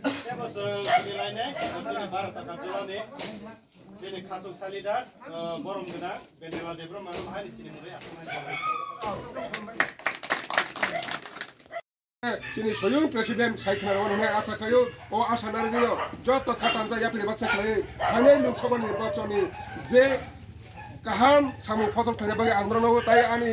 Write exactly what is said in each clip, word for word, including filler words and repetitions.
Tebo chwng chini lainai, chini Bharat Takarjulani, chini khachuk salidas, ah, borom gwnang, Bendela Debbarma no bahai ni chini mwnwi aswk nai. Chini soyung president sai khna rwna hwnwi asa khaio, o asa narwgwino joto kha thansa yapri baksa khlaiwi phainai Lok Sabha nirbachon ni je kaham samung photok khlaina bagwi ang norokno tai ani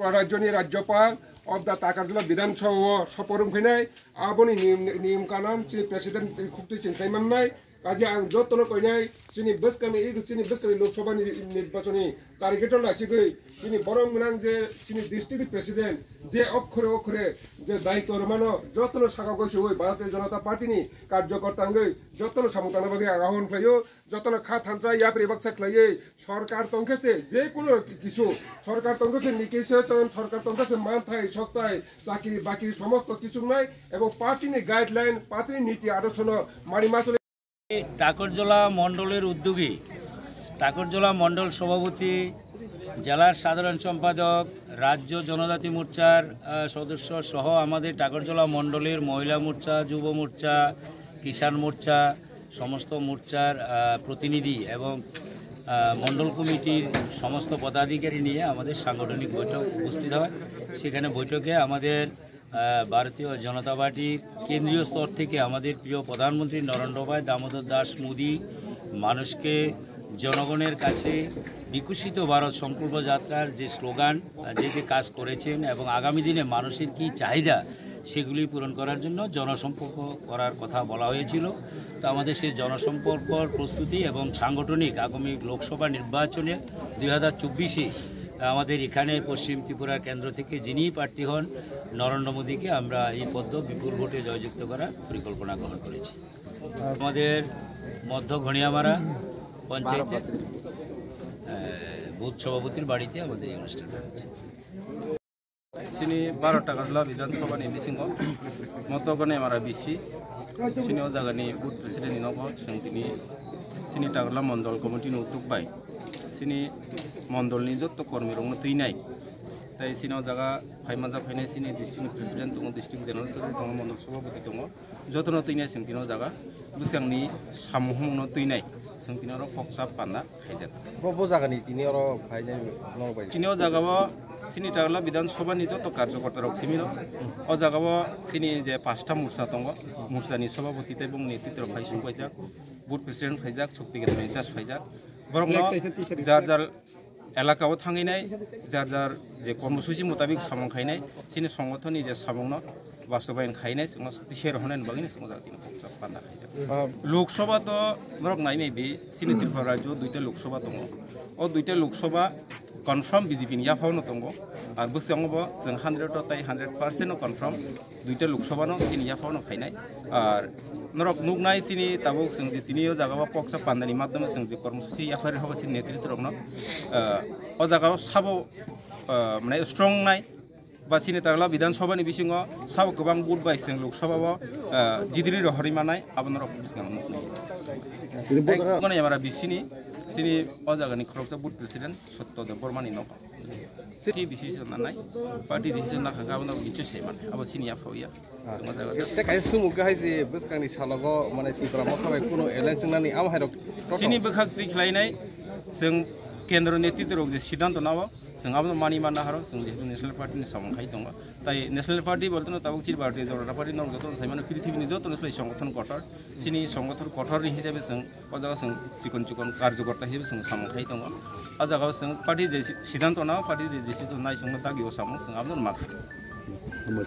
Rajyoni Rajyapal of the Takarjula Bidhan Sabha o soporung phainai, aboni niyom, niyom kanun chini president khukti chini khai mannai. Kaje ang jotono koinai chini bwskangni, chini bwskangni Lok Sabha ni nirbachon ni target o naisigwi chini borom gwnang je chini district president je okhore okhore je daitw rwmano jotono saka goisowi Bharatiya Janata Party ni karjokorta wngwi jotono samung tangna bagwi ang ahon khlaio, jotono kha thansa yapri baksa khlaiwi sorkar tongkhe se je kuno kisu sorkar tongkhe se niki se ton sorkar tongkhe se manthai soktai chakri bakri somosto kisu wngnai ebong party ni guideline party ni niti adorshono mani macholi Takarjula মণ্ডলের উদ্যোগে, তাকরজলা মণ্ডল সভাপতি, জেলার সাধারণ সম্পাদক, রাজ্য জনজাতি মোর্চার, আহ, সদস্য সহ আমাদের তাকরজলা মণ্ডলের মহিলা মোর্চা, যুব মোর্চা, কিষাণ মোর্চা, সমস্ত মোর্চার, আহ, প্রতিনিধি এবং, আহ, মণ্ডল কমিটির সমস্ত পদাধিকারী নিয়ে আমাদের সাংগঠনিক বৈঠক উপস্থিত হয়। সেখানে বৈঠকে আমাদের আহ, ভারতীয় জনতা পার্টির কেন্দ্রীয় স্তর থেকে আমাদের প্রিয় প্রধানমন্ত্রী নরেন্দ্র ভাই দামোদর দাস মোদী মানুষকে, জনগণের কাছে বিকশিত ভারত সংকল্প যাত্রার যে স্লোগান, আহ, যে যে কাজ করেছেন এবং আগামী দিনে মানুষের কি চাহিদা, সেগুলি পূরণ করার জন্য জনসম্পর্ক করার কথা বলা হয়েছিল। তো আমাদের সেই জনসম্পর্কর প্রস্তুতি এবং সাংগঠনিক আগামী লোকসভা নির্বাচনে দুই হাজার চব্বিশে আমাদের এখানে পশ্চিম ত্রিপুরা কেন্দ্র থেকে যিনি প্রার্থী হন, নরেন্দ্র মোদীকে আমরা এই পদ্ম বিপুল ভোটে জয়যুক্ত করার পরিকল্পনা গ্রহণ করেছি। আমাদের মধ্য ঘনিয়ামারা পঞ্চায়েতের, আহ, বুথ সভাপতির বাড়িতে আমাদের এই অনুষ্ঠান হয়েছে। Sini baro Takarjula Bidhan Sabha ni bisingo moto gane mara bisi, sini o jaga ni booth president ni nogo chwng tini sini Takarjula Mondol Committee ni utuk bai sini mondol ni jotto kormi rok no twinai, tai sini o jaga phaima ja phainai sini district ni president tongo, district general secretary tongo, mondol sabhapati tongo. Jotono twinai chwng tini o jaga bwskango ni samung humung no twinai chwng tini oro kok chap panda khaijak. Bo, bo jaga ni tini oro phainai norok bai. Tini o jaga o sini Takarjula Bidhan Sabha ni joto karjokorta rok simi rok. O jaga o sini je pasta morcha tongo, morcha ni sabhapati tei bongni twitrok phai suk paijak, booth president phaijak, chukti ketra in charge phaijak. Borok no jar jar elaka o thangwi nai, jar jar je kormosuchi mutabik samung khainai, chini songothon ni je samung no bastobayan khainai, chwngno tisai rohornai ni bagwi chwngno jaga tini kok chap panda khaijak. Ah. Lok Sabha to norok nai nai bi, chini Tripura rajyo duita Lok Sabha tongo. O duita Lok Sabha confirm B J P ni yaphao no tongo. Ar bwskango bo chwng hundred o tai hundred percent no confirm. Duita Lok Sabha no chini yaphao no phainai. Ar norok nuknai chini tabuk chwng je tini o jaga o koksa pandani madhyome chwng je kormosuchi yaphari hogo chini netritw rokno, ah, o jaga o sabo, ah, mane strong nai ba chini Takarjula Bidhan Sabha ni bisingo sabo kwbang vote bai chwng Lok Sabha o, ah, jidiri rohorwi manai abo norok bwskango nuknai. Tini bo jaga Mane yamara bisini chini o jaga ni khoroksa booth president Satya Debbarma ni nogo. Party decision nanai, party decision nakha khe abono bichoi sai mano, abo chini yaphao ya. Ah. Chwng o jaga. Tei kaisa sumuk khe hai je bwskangni salogo, mane, Tipra Motha bai kuno alliance wngnani, amo hai rok toto. Chini bwkhak twi khlainai, chwng kendro netritw rok je siddhanto nao, chwng abono mani manna haro, chwng jehetu National Party ni samung khai tongo. Tai National Party bolte no tabuk chini Bharatiya Janata Party norok joto sai mano, prithibi ni joto no sai songothon kotor. Chini songothon kotor ni hisabe chwng o jaga chwng chikon chikon karjokorta hisabe chwng samung khai tongo. O jaga o chwng party je si-, siddhanto nao, party je decision nai chwngno dagi o samung chwng abono ma kha. Hambai.